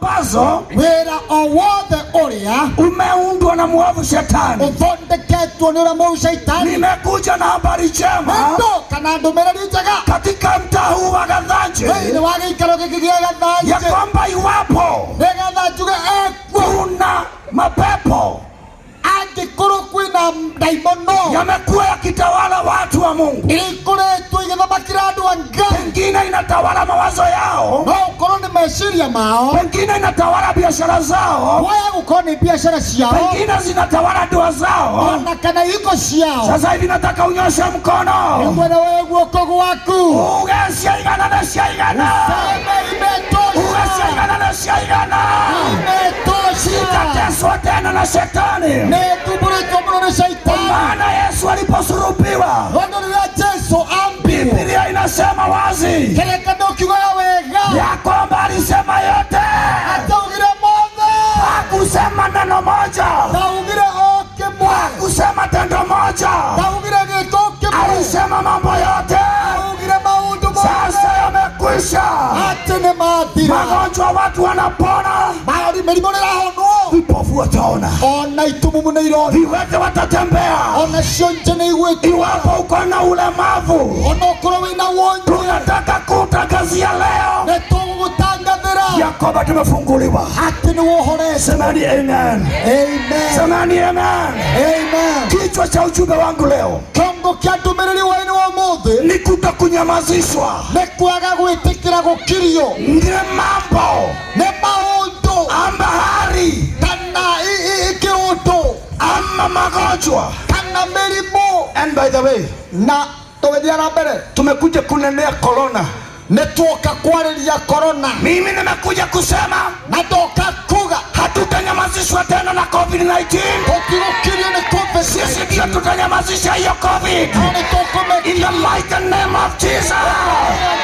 Ambazo wĩra o wothe ũrĩa umeundwa na mwovu shetani. Ũthondeketwo nĩ ũrĩa mũru shaitani. Nimekuja na habari njema ndoka na ndũmĩrĩri njega katika mtaa huu wa Gathanje thĩinĩ wa gĩikaro gĩkĩ gĩa ya Gathanje kwamba iwapo nĩgetha njuge ekuo kuna mapepo angĩkorwo kwĩna ndaimono yamekuwa yakitawala watu wa Mungu, ikoretwo igĩthamakĩra andũ a Ngai, pengine inatawala mawazo yao, no ũkorwo nĩ meciria mao, pengine inatawala biashara zao, waya gũkorwo nĩ biacara ciao, pengine zinatawala ndoa zao. Ona kana ihiko ciao. Sasa hivi nataka unyoshe mkono Nĩngwenda woe guoko gwaku uge ciaigana na ciaigana, sema uge imetosha, ciaigana na ciaigana. Imetosha. Sitateswa tena na shetani, Nĩthumbũrĩtwo mũno nĩ shaitani, maana Yesu aliposulubiwa, tondũ rĩrĩa Jesũ ambirwo, Biblia inasema wazi kĩrĩkanĩro kiugaga wega ya kwamba alisema yote, ataugire mothe, hakusema neno moja, ndaugire o kĩmwe, hakusema tendo moja, ndaugire gĩko kĩmwe, alisema mambo yote. Augire maũndũ mothe. Sasa yamekwisha. Atĩ nĩ mathira. Magonjwa watu wanapona, Maũndũ mĩrimũ nĩrahonwo, vipofu wataona, ona itumumu nĩ irona, viwete watatembea. Ona cionje nĩ igwĩtua. Iwapo uko na ulemavu, ona ũkorwo wĩna wonje, tunataka kutangazia leo nĩ tũgũgũtangathĩra ya kwamba tumefunguliwa. Atĩ nĩ wohoretwo. Semeni amen, Amen. Semeni amen. Amen. Kichwa cha ujumbe wangu leo Kĩongo kĩa ndũmĩrĩri wainĩ wa ũmũthĩ ni kutokunyamazishwa. Nĩ kwaga gwĩtĩkĩra gũkirio. Ni mambo nĩ maũndũ ama hali kana kĩũndũ ama magonjwa. Kana mĩrimũ. And by the way, Na tũgĩthiĩ na mbere, tumekuja kunenea corona. Nĩ tuoka kwarĩria korona. Mimi nimekuja kusema na ndoka kuga hatutanyamazishwa tena na COVID-19. Tũtigũkirio nĩ COVID. Sisi ndio tutanyamazisha hiyo COVID. No nĩ tũkũmĩkiria. In the mighty name of Jesus.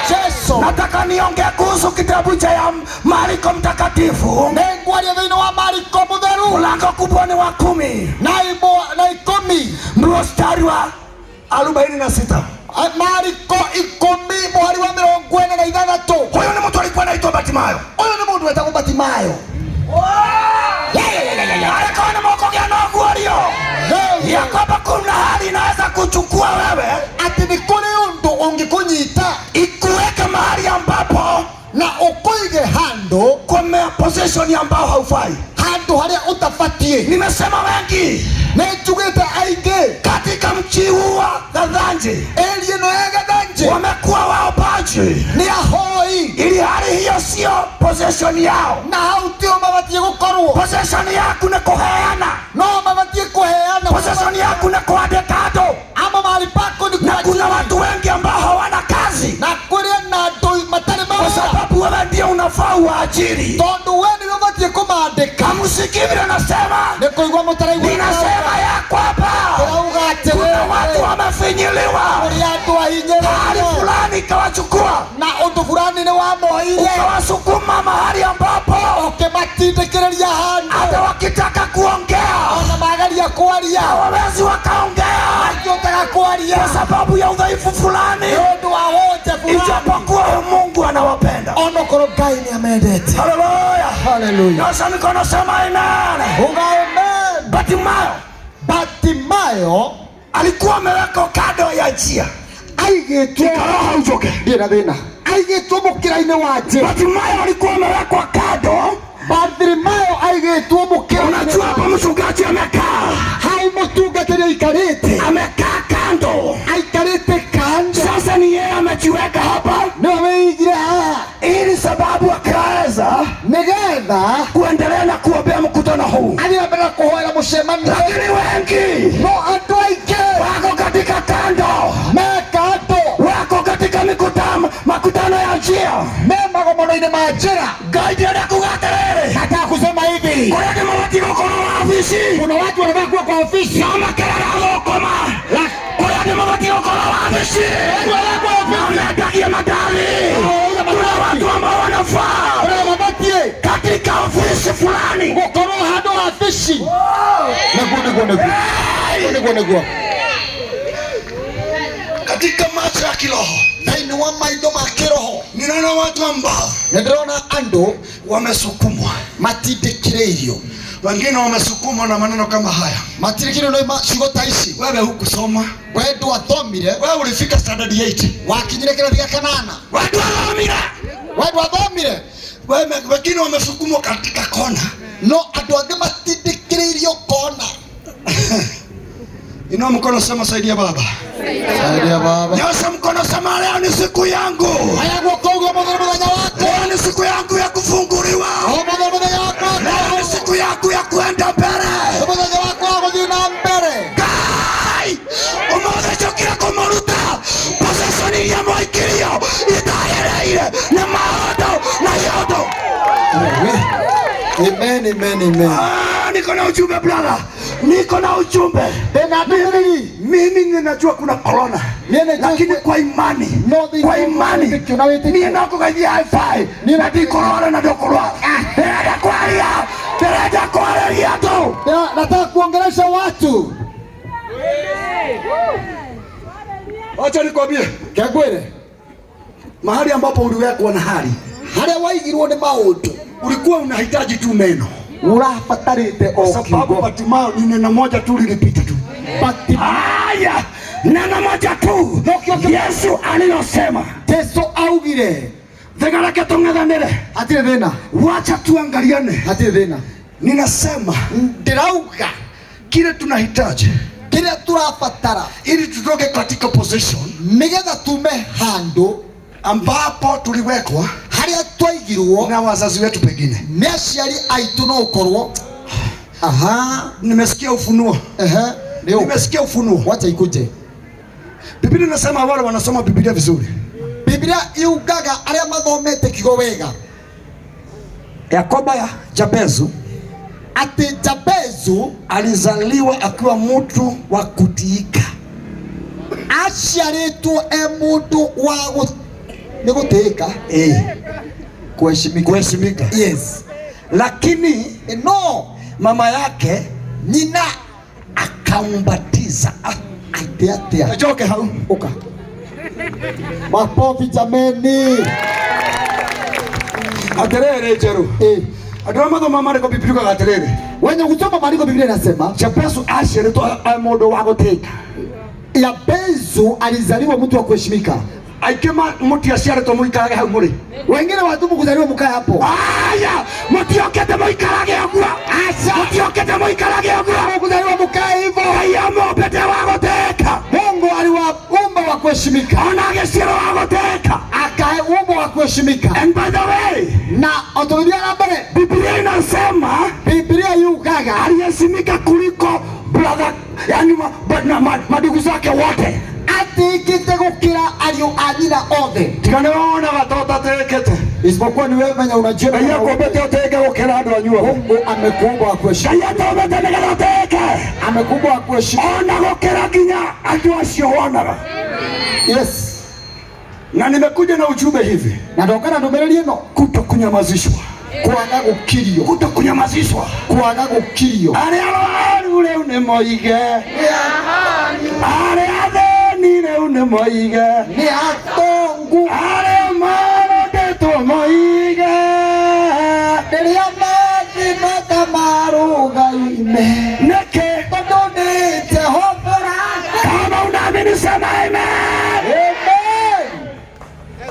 Jesu. Nataka niongee kuhusu kitabu cha ya Mariko Mtakatifu, Nĩ ngwaria thĩinĩ wa Mariko mũtheru, mlango kubwa ni wa 10 na imwe na 10, mstari wa 46. Mariko 10 mũhari wa 46. Huyu ni mtu alikuwa anaitwa Batimayo. Ũyũ nĩ mũndũ wetagwo Batimayo. Alikuwa na moko na guorio ya kwamba kuna hali inaweza kuchukua wewe atĩ nĩ kũrĩ ũndũ ũngĩkũnyita ikuweke mahali ambapo na ũkũige handũ kwa position ambao haufai. Handũ harĩa ũtabatiĩ. Nimesema wengi Nĩ njugĩte aingĩ katika mji huu wa Gathanje area ĩno ya Gathanje wamekuwa waombaji, nĩ ahoi, ili hali hiyo sio position yao. Na hau tio mabatiĩ gũkorwo. Position yaku ni kuheana, no mabatiĩ kũheana, position yaku ni kuandika andũ, ama mahali pako ni na kuna kuajiri. Watu wengi ambao hawana kazi na kũrĩ na andũ matarĩ kwa mawĩra sababu wewe ndio unafaa uajiri. Tondũ we nĩwe ũbatiĩ kũmandĩka. Hamsikii vile nasema? Nĩ kũigua mũtaraigua? Ninasema ya kwamba Ndĩrauga kuna watu atĩrĩrĩ wamefinyiliwa, kũrĩ andũ hali ahinyĩrĩrie fulani ikawachukua na ũndũ fulani nĩ wamoire, ukawasukuma mahali ambapo ũkĩmatindĩkĩrĩria handũ hata wakitaka kuongea ona mageria kwaria hawawezi wakaongea matihotaga kwaria kwa sababu ya udhaifu fulani, nĩ ũndũ wa wonje fulani, ijapokuwa Mungu anawapenda. Onokorwo Ngai nĩ amendete. Haleluya! Haleluya. Nyosha mikono, sema amen. Uga amen. Batimayo Batimayo alikuwa amewekwa kando ya njia, aigĩtwo Ikara uchoke. Ndirĩ na thĩna aigĩtwo mũkĩra-inĩ wa njĩra. Batimayo alikuwa amewekwa kando. Bartimayo aigĩtwo mũkĩra-inĩ. Unajua hapa mchungaji amekaa, hau mũtungatĩri aikarĩte, amekaa kando. Aikarĩte kando. Sasa ni yeye amejiweka hapa nĩwe wĩigire haha ili sababu akaweza nĩgetha kuendelea na kuombea mkutano huu, athiĩ na mbere na kũhoera mũcemanio, lakini wengi no andũ aingĩ wako katika kando, me kando, wako katika mikutano, makutano ya njia. Me magomano-inĩ ma njĩra. Ngai ndĩrenda kuga atĩrĩrĩ, Nataka kusema hivi, kũrĩa andũ mabatiĩ gũkorwo wabici kuna watu wanafaa kuwa kwa ofisi no makerera gũkoma, kũrĩa andũ mabatiĩ gũkorwo wabici no mendagia mandathi. Kuna watu ambao wanafaa kũrĩa mabatiĩ katika ofisi fulani. Gũkorwo handũ wabici nĩguo nĩguo nĩguo nĩguo nĩguo. Katika macho ya kiroho Thĩinĩ wa maitho ma kĩroho, ninaona watu ambao nĩ ndĩrona andũ wamesukumwa, matindĩkĩrĩirio, wengine wamesukumwa na maneno kama haya. Matindĩkĩrĩirio nĩ ciugo ta ici. Wewe hukusoma, We ndwathomire, wewe ulifika standard 8, wakinyire kĩrathi gĩa kanana, watu wathomire. We ndwathomire. Wengine wamesukumwa katika kona. No andũ angĩ matindĩkĩrĩirio kona. Inua mkono, sema saidia Baba. Saidia Baba. Nyosha mkono, sema leo ni siku yangu. Aya guoko uguo, ũmũthĩ nĩ mũthenya wakwa. Leo ni siku yangu ya kufunguliwa. Ũmũthĩ nĩ mũthenya wakwa. Leo ni siku yangu ya kuenda mbele. Nĩ mũthenya wakwa wa gũthiĩ na mbere. Ngai, ũmũthĩ njũkire kũmũruta position iria mwaikirio itagĩrĩire nĩ maũndũ na iũndũ. Amen, amen, amen. Ah, niko na ujumbe brother, niko na ujumbe. Ndĩna ndũmĩrĩri. Mimi ninajua kuna corona, Niĩ nĩ lakini kwa imani, No thĩinĩ kwa wa imani wĩtĩkio na wĩtĩkio. niĩ no kũgeithia hi-fi na ndikũrwara na ndũkũrwara. Ndĩrenda kwaria, ndĩrenda kwarĩria andũ. Nataka kuongelesha watu. Wacha nikwambie, Kengwĩre, mahali ambapo uliwekwa na hali harĩa waigirwo nĩ maũndũ, ulikuwa unahitaji tu neno, ũrabatarĩte kwa o sababu kiugo. Bartimayo ni neno moja tu lilipita tu. Haya, neno moja tu Yesu alilosema. Jesu augire. Thega reke tũng'ethanĩre, Hatirĩ thĩna. wacha tuangaliane. Hatirĩ thĩna. Ninasema Ndĩrauga kile tunahitaji kĩrĩa tũrabatara ili tutoke katika position nĩgetha tume handũ ambapo tuliwekwa harĩa twaigirwo na wazazi wetu pengine. Nĩ aciari aitũ no ũkorwo aha. Nimesikia ufunuo, Ehe, nĩ ũ nimesikia ufunuo. Wacha ikuje. Biblia inasema wale wanasoma Biblia vizuri Biblia yugaga arĩa mathomete kiugo wega ya kwamba ya Jabezu atĩ Jabezu alizaliwa akiwa mtu wa kutiika. Aciarĩtwo e mũndũ wa nĩ gũtĩĩka, kuheshimika. Kuheshimika. Yes. Lakini no mama yake nyina akambatiza. Atĩ atĩa? Njoke hau. Uka makofi jameni. Atiriri njeru. Andũ arĩa mathoma maandĩko Biblia yugaga atĩrĩrĩ, Wenye kusoma maandiko, Biblia inasema Jabezu aciarĩtwo e mũndũ wa gũtĩĩka. Yabezu alizaliwa mtu wa kuheshimika. Aingĩ mũtiaciarĩtwo mũikarage hau mũrĩ. Wengine watu mkuzaliwa mkae hapo. Aya, mũtiokĩte mũikarage ũguo. Mũtiokĩte mũikarage ũguo. Mkuzaliwa mkae hivyo. Ngai amũmbĩte wa gũtĩĩka. Mungu aliwaumba wa kuheshimika. Ona agĩciarwo wa gũtĩĩka. Akaumba wa kuheshimika. And by the way, Na otulia na mbere, Biblia inasema Biblia yugaga aliheshimika kuliko brother, yani madugu zake wote. Atĩkĩte gũkĩra ariũ a nyina othe. Tiga nĩ wonaga to ũtatĩĩkĩte. Isipokuwa ni wewe mwenye unajiona. Ngai akũmbĩte ũtĩĩke gũkĩra andũ anyu othe. Mungu amekuumba wa kuheshimika. Ngai atũmbĩte nĩgetha ũtĩĩke. Amekuumba wa kuheshimika. Ona gũkĩra nginya andũ acio wonaga. Yes. Na nimekuja na ujumbe hivi. Na ndoka na ndũmĩrĩri ĩno. Kutokunyamazishwa. Kwaga gũkirio. Kutokunyamazishwa. Kwaga gũkirio. Arĩa arwaru rĩu nĩ moige. Arĩa athĩni rĩu nĩ moige. Nĩ atongu. Arĩa marondetwo moige. Rĩrĩa mathimata marũgaime. Nĩkĩ? Tondũ nĩ Jehova. Kama unaamini sema amen.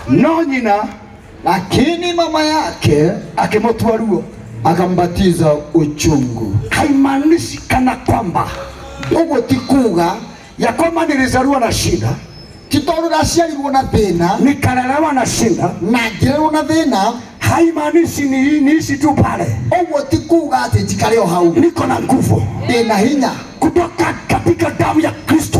Amen. No nyina Lakini mama yake akĩmũtua ruo. Akambatiza uchungu. Haimaanishi kana kwamba Ũguo ti kuga ya kwamba nilizaliwa na shida, ti tondũ ndaciarirwo na thĩna, nikalelewa na shida, na ngĩrerwo na thĩna, haimaanishi ni niishi tu pale. Ũguo ti kuga atĩ njikare o hau. Niko na nguvu Ndĩna hinya kutoka katika damu ya Kristo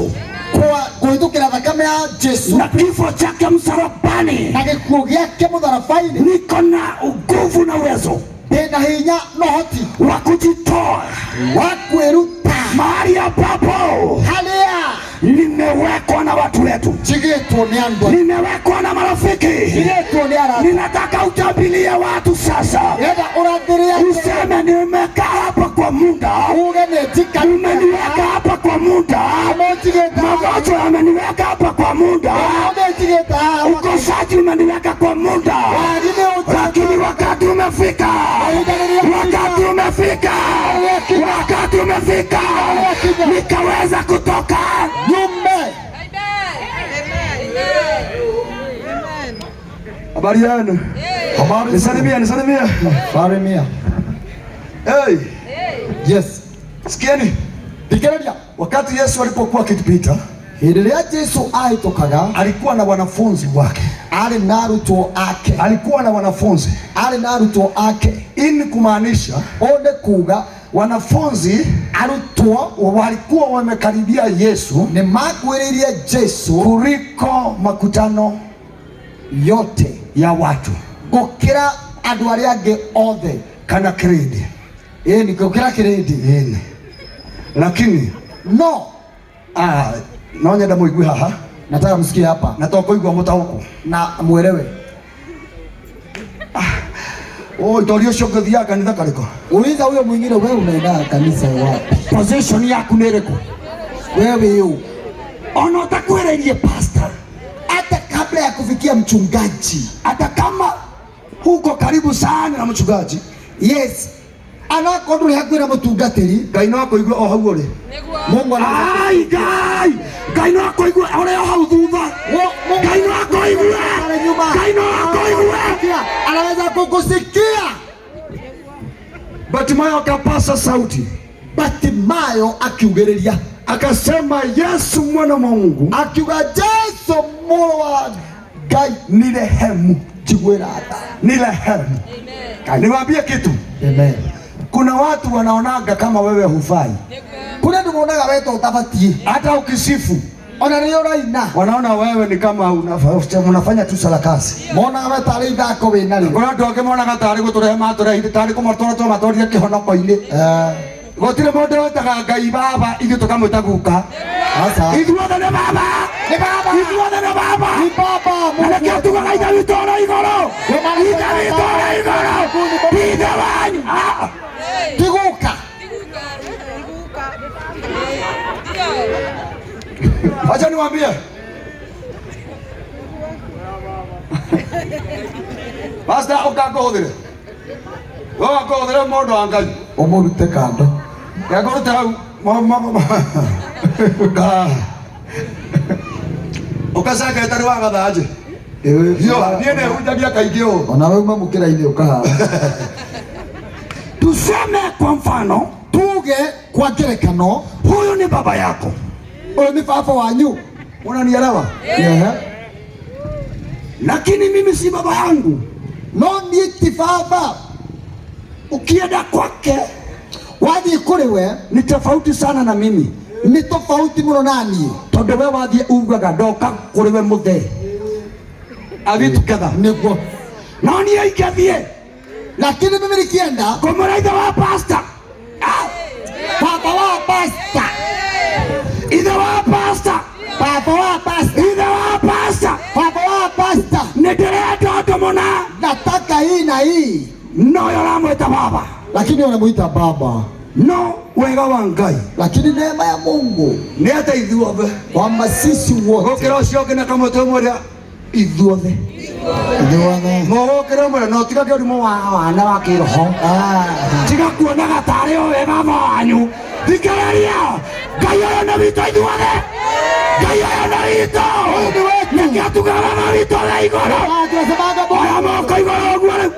kwa kũhĩtũkĩra thakame ya Jesu na kifo chake msalabani. Na gĩkuũ gĩake mũtharaba-inĩ. Niko na nguvu na uwezo Ndĩna hinya na ũhoti wa kujitoa wa kwĩruta mahali ambapo harĩa nimewekwa na watu wetu, njigĩtwo nĩ andũ, nimewekwa na marafiki. Njigĩtwo nĩ arata. Ninataka utabirie watu sasa, Ndĩrenda ũrathĩre useme nimekaa hapa kwa kwa muda, Uge nĩ njika. Umeniweka hapa kwa muda, Mũnjigĩte. Magonjwa yameniweka hapa kwa muda, Mũnjigĩte haha. Ukosaji umeniweka kwa muda, Wagi nĩ ũnjigĩte. Lakini wakati umefika, wakati umefika, wakati umefika nikaweza kutoka. Nyume. Habari yenu? Nisalimia, nisalimia. Salimia. Hey, Yes. sikieni. Thikĩrĩria. Wakati Yesu alipokuwa akipita, Hĩndĩ ĩrĩa Jesu ahĩtũkaga, alikuwa na wanafunzi wake, arĩ na arutwo ake. Alikuwa na wanafunzi. Arĩ na arutwo ake. Hii ni kumaanisha Ũũ nĩ kuga wanafunzi arutwo walikuwa wamekaribia Yesu nĩ makuhĩrĩirie Jesu kuliko makutano yote ya watu gũkĩra andũ arĩa angĩ othe. Kana kirindi. Ĩni gũkĩra kĩrĩndĩ. Ĩni. Lakini No no nyenda muigue haha nataka msikie hapa na to kũigua mũtaũkũ. Na mwelewe. Oi, tori ũcio ũngĩthiaga kanitha karĩkũ? Uliza huyo mwingine, wewe unaenda kanisa wapi? Position yaku nĩ ĩrĩkũ? Wewe yu Ona ũtakwĩrĩirie pastor, hata kabla ya kufikia mchungaji, hata kama huko karibu sana na mchungaji, yes, anakorwo ndũrĩ hakuhĩ na mũtungatĩri, Ngai no akũigue o hau ũrĩ. Mungu anaweza. Ai, Ngai, Ngai no akũigue ũrĩ o hau thutha. Ngai no akũigue. Pale nyuma. Ngai no akũigue. Anaweza kukusikia. Bartimayo akapasa sauti Batimayo akiugĩrĩria akasema, Yesu mwana wa Mungu, akiuga Jesu mũrũ wa Ngai, nirehemu, njiguĩra tha. Nirehemu. Niwaambie kitu, Amen. Kuna watu wanaonaga kama wewe hufai, Kũrĩ andũ monaga we to ũtabatiĩ, hata ukisifu ona rĩrĩa ũraina wanaona wewe ni kama unafanya tu sarakasi. Monaga we tarĩ ithako wĩ narĩo. Kuna andũ angĩ monaga tarĩ gũtũrehe matũrehire tarĩ kũmatwara twamatwarire kĩhonoko-inĩ. Gũtirĩ mũndũ wĩtaga Ngai baba, ithuĩ tũkamwĩta guka. Aca. Ithuothe nĩ baba. Nĩ baba. Ithuothe nĩ baba. Ni baba. Na nĩkĩo tugaga Ithe witũ ũrĩ igũrũ. Ithe witũ ũrĩ igũrũ. Ithe wanyu. Ah. Ti guka. Wacha niwaambie. Pastor, ũkangũhũthĩre. We wakũhũthĩre mũndũ wa Ngai. Ũmũrute kando. Ngakũrute hau. Ũkacangete nĩ wagathanjĩ. Hiyo, niĩ nĩhunjagia kaingĩ ũũ. Ona we uma mũkĩra-inĩ ũkahara. Tuseme kwa mfano, Tuge kwa ngerekano, huyu ni baba yako. Ũyũ nĩ baba wanyu. Unanielewa? Ehe. Lakini mimi si baba yangu. No niĩ ti baba. Ukienda kwake wathiĩ kũrĩ we ni tofauti sana na mimi. Nĩ tofauti mũno na niĩ. Tondũ we wathiĩ ugaga ndoka kũrĩ we mũthee. Are we together? Nĩguo. No niĩ ingĩthiĩ Lakini mimi nikienda kũmwĩra ithe wa pastor. Ah! Baba wa pastor. Ithe wa pastor. Baba wa pastor. Ithe wa pastor. Baba wa pastor. Nĩ ndĩrenda ũndũ mũna. Nataka hii na hii. No ũyũ ũramwĩta baba. Lakini wanamuita baba. No wega wa Ngai Lakini neema ya Mungu nĩ atĩ ithuothe kwamba sisi wote gũkĩra ũcio ũngĩ na kamwĩtwe mwĩre ithuothe ithuothe mũgũkĩra mwĩre no tiga kĩũrimũ wa wana wa kĩroho. Ah. Tiga kuonaga tarĩ o we baba wanyu. Thikĩrĩria, Ngai ũyũ nĩ witũ ithuothe. Ngai ũyũ nĩ witũ. Nĩkĩo tugaga baba witũ ũrĩ igũrũ. Ah, tunasemaga Bwana. Oya moko igũrũ ũguo rĩu.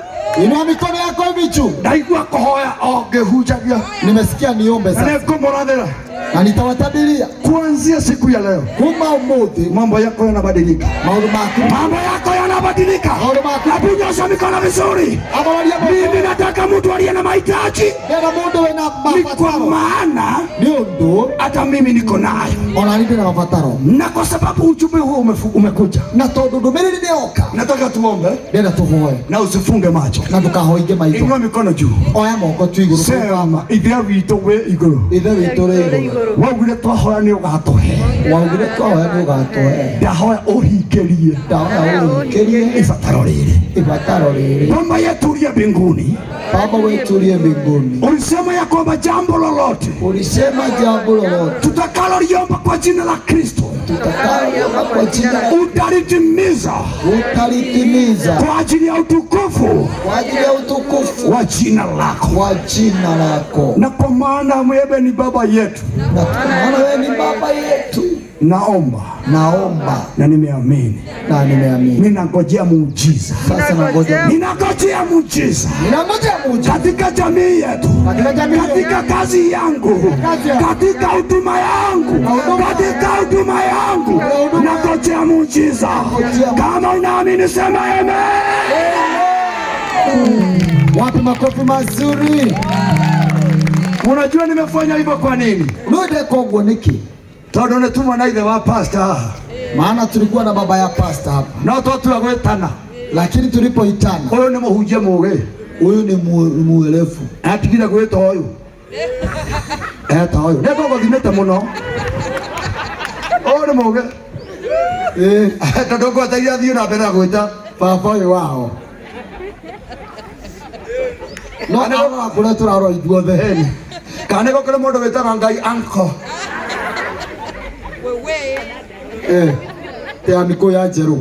Inua mikono yako hivi juu. Ndaigua kũhoya o ngĩhunjagia. Nimesikia niombe Na sasa. nĩngũmũrathĩra. Na nitawatabiria. Kuanzia siku ya leo Kuma umuthi mambo yako yanabadilika. Maũndũ maku Mambo yako yanabadilika. Maũndũ maku. Hebu nyosha mikono vizuri. Amararia moko. Mimi nataka mtu aliye na mahitaji. Ndĩrenda mũndũ wĩna Ni kwa mabataro. maana Nĩ ũndũ hata mimi niko nayo. ona niĩ ndĩ na mabataro. Na kwa sababu ujumbe huo umekuja. Na tondũ ndũmĩrĩri nĩ yoka. Nataka tuombe Ndĩrenda tũhoe. na usifunge macho. Na ndũkahoinge maitho. Inua mikono juu. Oya moko tu igũrũ. Sema Ithe witũ wĩ igũrũ. Ithe witũ rĩ igũrũ. Waugire twahoya nĩ ũgatũhe. Waugire twahoya nĩ ũgatũhe. Ndahoya ũhingie. ũhingĩrie Ndahoya ũhingĩrie ibataro rĩrĩ. Ibataro rĩrĩ. Baba yetu uliye mbinguni, Baba wetu uliye mbinguni, ulisema ya kwamba jambo lolote ulisema jambo lolote tutakaloliomba kwa jina la Kristo tutakaloomba kwa jina utalitimiza utalitimiza kwa ajili ya utukufu kwa ajili ya utukufu wa jina lako, wa jina lako. Na kwa maana wewe ni baba yetu, Na kwa maana wewe ni baba yetu, naomba naomba na nimeamini, na nimeamini. Ninangojea muujiza. Sasa nangoja, Ninangojea muujiza ninangojea muujiza katika jamii yetu, katika jamii yetu, katika kazi yangu, katika huduma yangu, katika huduma yangu, nangojea muujiza. Kama unaamini sema amen. Wapi makofi mazuri? Unajua nimefanya hivyo kwa nini? Rudi koguo niki? Tondu nĩtumwa na ithe wa pastor haha. Maana tulikuwa na baba ya pastor hapa, No twatua gwĩtana, lakini tulipoitana, ũyũ nĩ mũhunjia mũũgĩ, huyu ni muerefu, atigire gwĩta ũyũ, eta ũyũ nĩ ngũgũthimĩte mũno, ũyũ nĩ mũũgĩ tondũ ngwetaire athiĩ na mbere na gwĩta baba ũyũ wao. No arora kũrĩa tũrarora ithuothe. Kana nĩ gũkĩrĩ mũndũ wĩtaga Ngai uncle. Te amiko ya njerũ.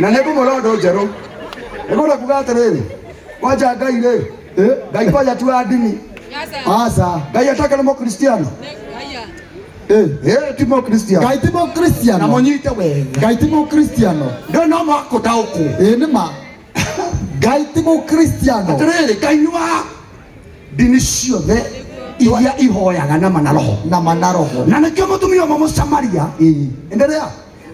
Na nĩ ngũmwĩra ũndũ njerũ. Nĩngwenda kuga atĩrĩrĩ, kwanja Ngai rĩ, Ngai kwanja ti wa ndini. Aca. Ngai ataka nĩ mũkristiano. Ti mũkristiano. Ngai ti mũkristiano. Na mũnyite wega. Ngai ti mũkristiano. Ndũ no mwakũtaũkwo. Nĩ ma. Ngai ti mũkristiano. Atĩrĩrĩ, Ngai nĩ wa ndini ciothe iria ihoyaga na ma na roho. Na ma na roho. Na nĩkĩo mũtumia ũmwe Mũsamaria. Endelea.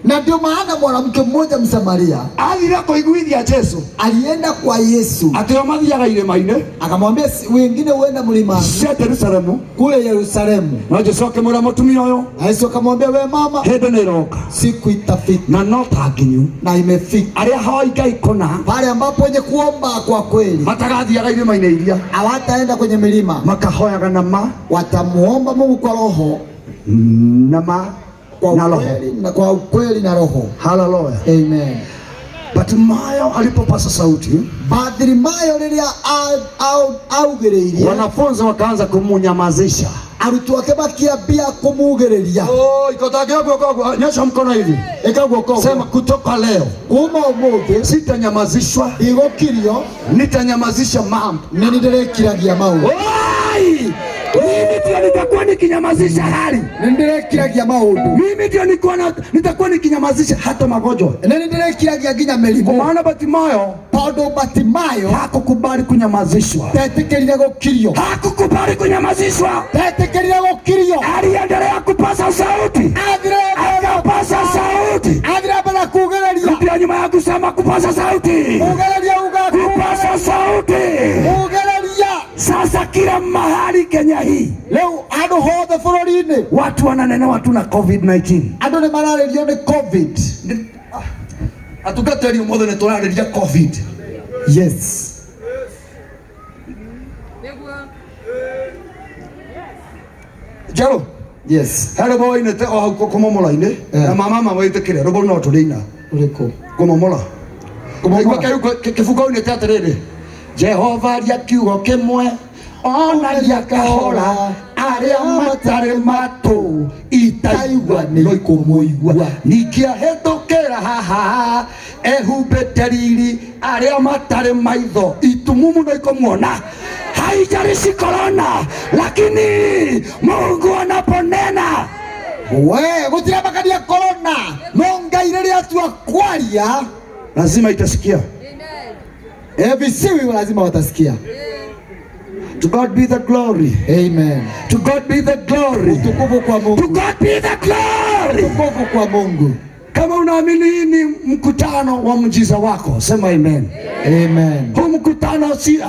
Na ndio maana mwanamke mmoja Msamaria athire kũiguithia Jesu. Alienda kwa Yesu. Atĩ o mathiaga irĩma-inĩ. Akamwambia wengine huenda mlimani. Cia Jerusalemu. Kule Yerusalemu. Na Jesu akĩmwĩra mũtumia ũyũ. Na Yesu akamwambia we mama, hĩndĩ nĩ ĩroka. Siku itafika. Na no ta nginyu. Na imefika. Arĩa ahoi Ngai kũna. Pale ambapo wenye kuomba kwa kweli matagathiaga irĩma-inĩ iria. Hawataenda kwenye milima. Makahoyaga na ma. Watamuomba Mungu kwa roho. Na ma. Kwa Na roho. ukweli na kwa ukweli na roho. Hallelujah. Amen. Bartimayo alipopasa sauti, Bartimayo rĩrĩa augĩrĩirie, wanafunzi wakaanza kumunyamazisha. Arutwo ake makĩambia kũmugĩrĩria. Oh, ikotagia guoko guo, nyosha mkono hivi. Ĩka guoko guo. Sema kutoka leo. Kuma ũmũthĩ. Sitanyamazishwa. Igũkirio. Nitanyamazisha mambo. Nĩ nĩndĩrĩkiragia maũndũ. Oi! Mimi ndio nitakuwa nikinyamazisha hali. Nĩ nĩndĩrĩkiragia maũndũ. Mimi ndio nitakuwa nikinyamazisha hata magonjwa. Nĩ nĩndĩrĩkiragia nginya mĩrimũ. Kwa maana Bartimayo, Tondũ Bartimayo hakukubali kunyamazishwa. Ndetĩkĩrire gũkirio. Hakukubali kunyamazishwa. Ndetĩkĩrire gũkirio. Aliendelea kupasa sauti. Athire Akapasa sauti. Athire mbere kugĩrĩria. Rudia nyuma ya kusema kupasa sauti. Kugĩrĩria uga kupasa sauti. Kugĩrĩria. Sasa kila mahali Kenya hii. Leo andũ hothe bũrũri-inĩ. Watu wananenewa tu na COVID-19. Andũ nĩ mararĩrio nĩ COVID. Atungatĩri ũmũthĩ nĩ tũrarĩria COVID. Yes. Jaro. Yes. He rũbo wainĩte o hau kũmomola-inĩ. Na mama mawĩtĩkĩre, rũbo no tũrĩina. Ũrĩkũ? Kũmomola. Kũmomola. Kaigua kĩbungo oinĩte atĩrĩrĩ. Jehova aria kiugo kĩmwe, onagia kahora, arĩa matarĩ matũ, itaigua nĩ ikũmũigua. Ningĩ ahĩtũkĩra haha, ehumbĩte riri, arĩa matarĩ maitho, itumumu no ikũmuona. Haijalishi corona, lakini Mungu anaponena. We, gũtirĩ makania corona, no Ngai rĩrĩa atua kwaria, lazima itasikia. Visiwi lazima watasikia. To God be the glory. Amen. To God be the glory. Utukufu kwa Mungu. To God be the glory. Utukufu kwa Mungu. Kama unaamini hii ni mkutano wa muujiza wako, sema amen. Amen. Huu mkutano si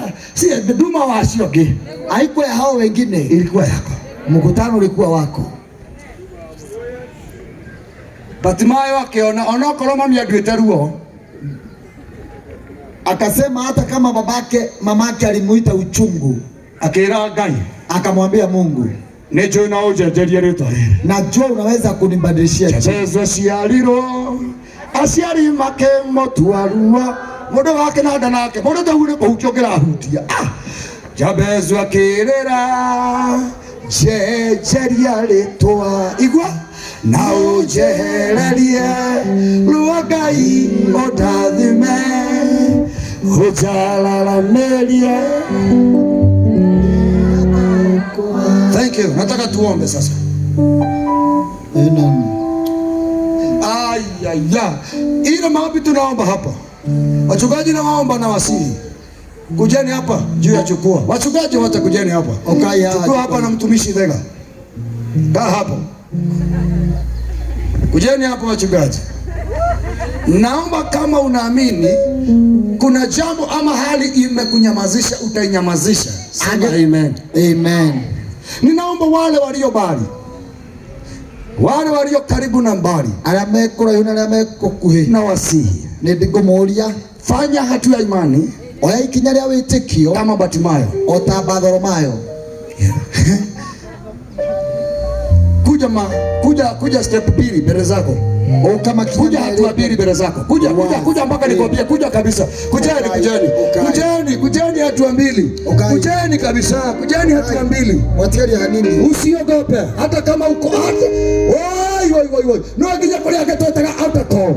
duma wa acio angĩ. Haikuwa ya hao wengine. Ilikuwa yako. Mkutano ulikuwa wako. Bartimayo akiona onokorwo mami anduĩte ruo. Akasema hata kama mamake alimuita uchungu, Akĩra Ngai. Akamwambia Mungu, Nĩ njũĩ no ũnjenjerie rĩtwa rĩrĩ. Najua unaweza kunibadilishia jina. Jabezu aciarirwo aciari makĩmũtua rua mũndũ wa kĩnanda nake mũndũ ta nĩ kũhutia ũngĩrahutia. Ah! Jabezu akĩrĩra njenjeria rĩtwa igua na ũnjehererie ruo Ngai ũndathime ũnjararamĩrie. Thank you. Nataka tuombe sasa. Amen. Ayaya, ile maombi tunaomba hapa, wachungaji na waomba na wasihi, kujeni hapa juu ya jukwaa. Wachungaji wote kujeni hapa. Okay, ya, Chukua hapa na mtumishi Thega, kaa hapo, kujeni hapa wachungaji. Naomba kama unaamini kuna jambo ama hali imekunyamazisha, utainyamazisha. Sema amen. Amen. Ninaomba wale walio mbali, wale walio karibu na mbali, Arĩa me kũraihu na arĩa me gũkuhĩ na wasihi, nĩ ngũmũria fanya hatua ya imani oya ikinya rĩa wĩtĩkio kama Batimayo. o ta Bartholomayo. Kuja step mbili mbele zako. Ũka makinya Kuja hatua merĩ. mbili mbele zako. Kuja kuja kuja mpaka nikwambie kuja kabisa. Kujeni Okay, kujeni. okay. Kujeni kujeni hatua mbili. Okay. Kujeni kabisa. Kujeni hatua mbili. Mwatigaria hanini. Usiogope hata kama uko hata. Woi woi woi woi. No nginya kuria getwetaga altar call.